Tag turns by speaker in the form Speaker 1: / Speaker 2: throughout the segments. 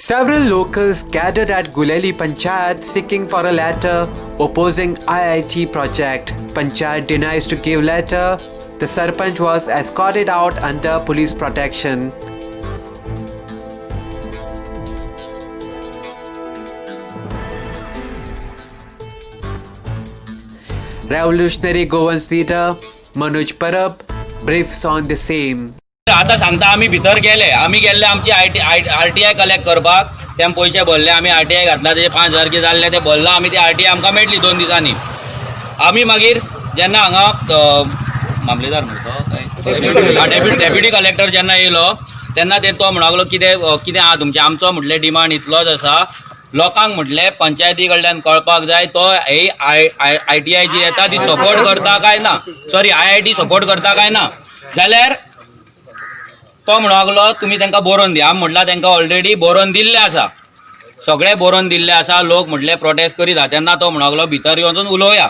Speaker 1: Several locals gathered at Guleli Panchayat seeking for a letter opposing IIT project. Panchayat denies to give letter. The Sarpanch was escorted out under police protection. Revolutionary Goans leader Manoj Parab briefs on the same.
Speaker 2: आता सांगता आमी भितर गेले, आमी गेल्ले आमची I T I R T I collect करपाक. ते पयशे भरले, आमी आर टी I घातला, तेजे 5,000 कितें जाल्ले ते भरला आमी. ती आर टी I आमकां मेळटली 2 दिसांनी. आमी मागीर जेन्ना हांगा मामलेदार म्हणटा, डेप्युटी कलेक्टर जेन्ना येयलो तेन्ना ते तो म्हणूंक लागलो कितें कितें आहा तुमचें. आमचो म्हटलें डिमांड इतलोच आसा, लोकांक म्हटलें पंचायती कडल्यान कळपाक जाय तो ही I I T I जी येता ती सपोर्ट करता काय ना, sorry I I T support करता काय ना. जाल्यार तो म्हणूंक लागलो तुमी तांकां बरोवन दिया. आमी म्हटल्यार तांकां ऑलरेडी बरोवन दिल्लें आसा, सगळें बरोवन दिल्लें आसा. लोक म्हटले प्रोटेस्ट करीत आसा. तेन्ना तो म्हणूंक लागलो भितर येवन वचून उलोवया.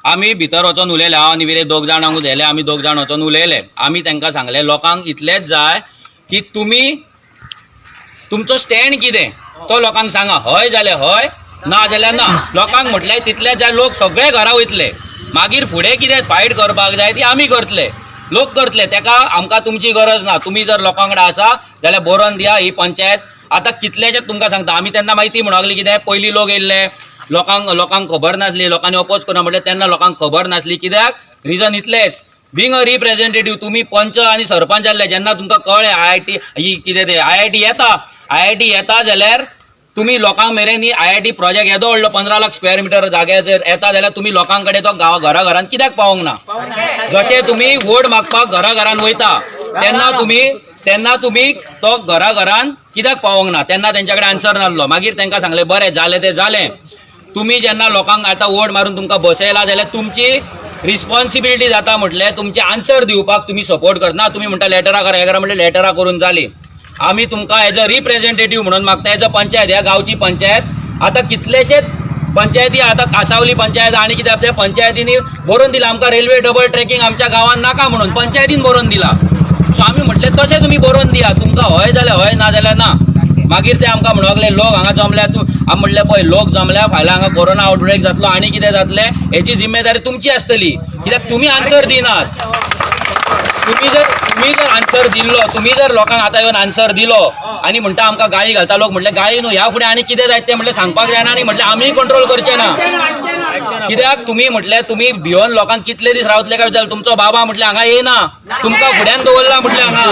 Speaker 2: आमी भितर वचोन उलयले, हांव आनी विरे 2 जाण गेले, आमी 2 जाण वचोन उलयले. आमी तांकां सांगलें लोकांक इतलेंच जाय की तुमी तुमचो स्टँड कितें तो लोकांक सांगा, हय जाल्यार हय, ना जाल्यार ना. लोकांक म्हटलें तितलेंच जाय, लोक सगळे घरा वयतले, मागीर फुडें कितें फायट करपाक जाय ती आमी करतले, लोक करतले, तेका आमकां तुमची गरज ना. तुमी जर लोकां कडेन आसा जाल्यार बरोवन दिया. ही पंचायत आतां कितलेशेच तुमकां सांगता. आमी तेन्ना मागीर ती म्हणूंक लागली कितें पयलीं लोक येयल्ले, लोकांक लोकांक खबर नासली, लोकांनी अपोज करूं म्हटलें तेन्ना लोकांक खबर नासली. कित्याक रिजन इतलेंच, बींग अ रिप्रेझेंटेटीव तुमी पंच आनी सरपंच जाल्ले जेन्ना तुमकां कळ्ळें I I T ही कितें तें I I T येता, I I T येता जाल्यार तुमी लोकांक मेरेन ही I I T project येदो व्हडलो 15 लाख स्क्वेअर मिटर जाग्याचेर येता जाल्यार तुमी लोकां कडेन तो गांव घरा घरान कित्याक पावोंक ना? जशें तुमी वोट मागपाक घरा घरान वयता तेन्ना तुमी तो घरा घरान कित्याक पावोंक ना? तेन्ना तेंच्या कडेन आन्सर नासलो. मागीर तांकां सांगलें बरें जालें तें जालें, तुमी जेन्ना लोकांक आतां वोट मारून तुमकां बसयला जाल्यार तुमची रिस्पॉन्सिबिलिटी जाता म्हटलें तुमचे आन्सर दिवपाक तुमी सपोर्ट करना. तुमी म्हणटा लेटरां करा, हें करा, म्हटलें लेटरां करून जाली. आमी तुमकां एज अ रिप्रेझेंटेटीव म्हणून मागता, एज अ पंचायत, ह्या गांवची पंचायत आतां कितलेशेच पंचायती आतां कासावली पंचायत आनी कितें त्या पंचायतींनी बरोवन दिलां आमकां रेल्वे डबल ट्रॅकिंग आमच्या गांवांत नाका म्हणून पंचायतीन बरोवन दिलां. सो आमी म्हटलें तशें तुमी बरोवन दिया, तुमकां हय जाल्यार हय, ना जाल्यार ना. मागीर ते आमकां म्हणूंक लागले लोक हांगा जमल्या, तूं आमी म्हटलें पळय लोक जमल्या, फाल्यां हांगा कोरोना आउटब्रेक जातलो आनी कितें जातलें हेची जिम्मेदारी तुमची आसतली, कित्याक तुमी आन्सर दिनात. तुम्ही जर आन्सर दिल्लो, तुम्ही जर लोकांक आतां येवन आन्सर दिलो आनी म्हणटा आमकां गाळी घालता लोक, म्हटलें गाळी न्हू, ह्या फुडें आनी कितें जायत तें म्हटलें सांगपाक जायना आनी म्हटलें आमी कंट्रोल करचे ना. कित्याक तुमी म्हटलें तुमी भियोन लोकांक कितले दीस रावतले काय जाल्यार तुमचो बाबा म्हटलें हांगा येना, तुमकां फुड्यान दवरला म्हटलें हांगा,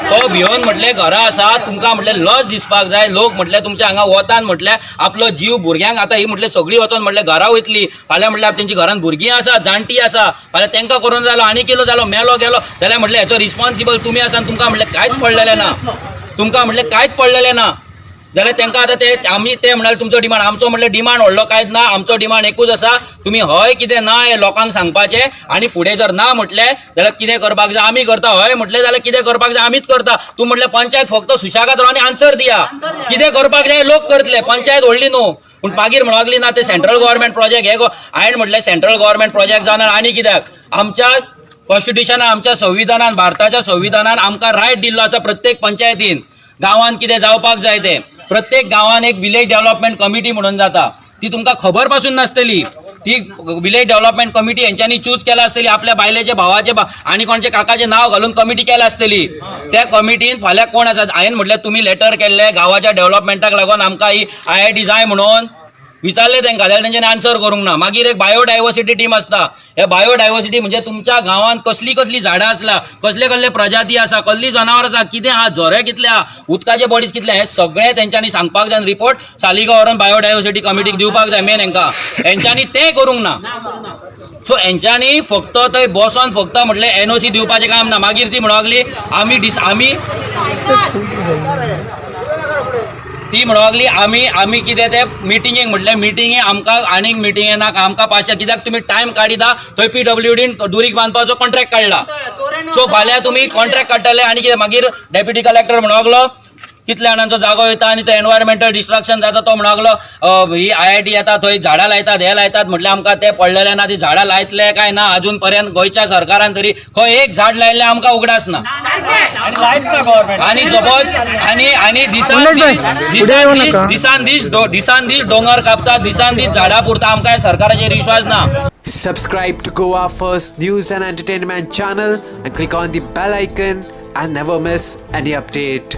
Speaker 2: तो भियोन म्हटलें घरा आसा, तुमकां म्हटलें लज दिसपाक जाय. लोक म्हटलें तुमच्या हांगा वतान म्हटलें आपलो जीव भुरग्यांक आतां ही म्हटलें सगळीं वचोन म्हटलें घरा वयतली, फाल्यां म्हटल्यार तेंची घरान भुरगीं आसा, जाणटी आसा, फाल्यां तेंकां कोरोना जालो आनी कितें जालो मेलो गेलो जाल्यार म्हटलें हेचो रिस्पॉन्सिबल तुमी आसा, तुमकां म्हटलें कांयच पडलेलें ना, तुमकां म्हटलें कांयच पडलेलें ना. जाल्यार तेंकां आतां ते आमी ते म्हणाले तुमचो डिमांड, आमचो म्हटलें डिमांड व्हडलो कांयच ना, आमचो डिमांड एकूच आसा, तुमी हय कितें ना हें लोकांक सांगपाचें आनी फुडें जर ना म्हटलें जाल्यार कितें करपाक जाय आमी करता, हय म्हटलें जाल्यार कितें करपाक जाय आमीच करता. तूं म्हटलें पंचायत फक्त सुशेगाद राव आनी आन्सर दिया, कितें करपाक जाय लोक करतले, पंचायत व्हडली न्हू. पूण मागीर म्हणूंक लागली ना ते सेंट्रल गव्हर्मेंट प्रोजेक्ट हे हांवें म्हटलें सेंट्रल गव्हर्मेंट प्रोजेक्ट जावना आनी कित्याक आमच्या कॉन्स्टिट्युशनान, आमच्या संविधानान, भारताच्या संविधानान आमकां रायट दिल्लो आसा प्रत्येक पंचायतीन गांवांत कितें जावपाक जाय तें. प्रत्येक गांवांत एक विलेज डेव्हलपमेंट कमिटी म्हणून जाता, ती तुमकां खबर पासून नासतली. ती विलेज डेव्हलपमेंट कमिटी हेंच्यांनी चूज केला आसतली, आपल्या बायलेचे भावाचे आनी कोणाचे काकाचें नांव घालून कमिटी केल्या आसतली. त्या कमिटीन फाल्यां कोण आसा, हांवें म्हटलें तुमी लेटर केल्ले गांवाच्या डेव्हलपमेंटाक लागून आमकां ही I I T जाय म्हणून विचारलें तांकां जाल्यार तेंच्यांनी आन्सर करूंक ना. मागीर एक बायोडायवर्सिटी टीम आसता, हे बायोडायवर्सिटी म्हणजे तुमच्या गांवांत कसली कसली झाडां आसला, कसले कसले प्रजाती आसा, कसली जनावरां आसा, कितें आहा, झरे कितले आहा, उदकाचे बॉडीज कितले, हे सगळें तेंच्यांनी सांगपाक जाय. रिपोर्ट सालिगांव व्हरोन बायोडायवर्सिटी कमिटीक दिवपाक जाय मेन हेंकां, हेंच्यांनी तें करूंक ना. सो हेंच्यांनी फक्त थंय बसोन फक्त म्हटलें एनओसी दिवपाचें काम ना. मागीर ती म्हणूंक लागली आमी ती म्हणूंक लागली आमी आमी कितें तें मिटिंगेक म्हटलें मिटिंगे आमकां आनीक मिटिंगे नाका, आमकां पांचशे कित्याक तुमी टायम काडिता थंय पीडब्ल्यूडीन दुरीग बांदपाचो कॉन्ट्रॅक्ट काडला. सो फाल्यां तुमी कॉन्ट्रॅक्ट काडटले आनी कितें मागीर डेप्युटी कलेक्टर म्हणूंक लागलो कितल्या जाणांचो जागो येता आनी तो एनवायरमेंटल डिस्ट्रक्शन जाता. तो म्हणूंक लागलो ही I I T येता थंय झाडां लायतात हे लायतात, म्हटलें आमकां तें पडलेलें ना, ती झाडां लायतले काय ना अजून पर्यंत गोंयच्या सरकारान तरी खंय एक झाड लायिल्लें आमकां उगडास ना. आणि सपोज आणि आणि दिसान दीस दिसान दीस दिसान दीस दिसान दीस दोंगर कापता, दिसान दीस झाडां पुरता. आमकां सरकाराचेर विश्वास ना.
Speaker 1: Subscribe to Goa First News and Entertainment channel and click on the bell icon and never miss any update.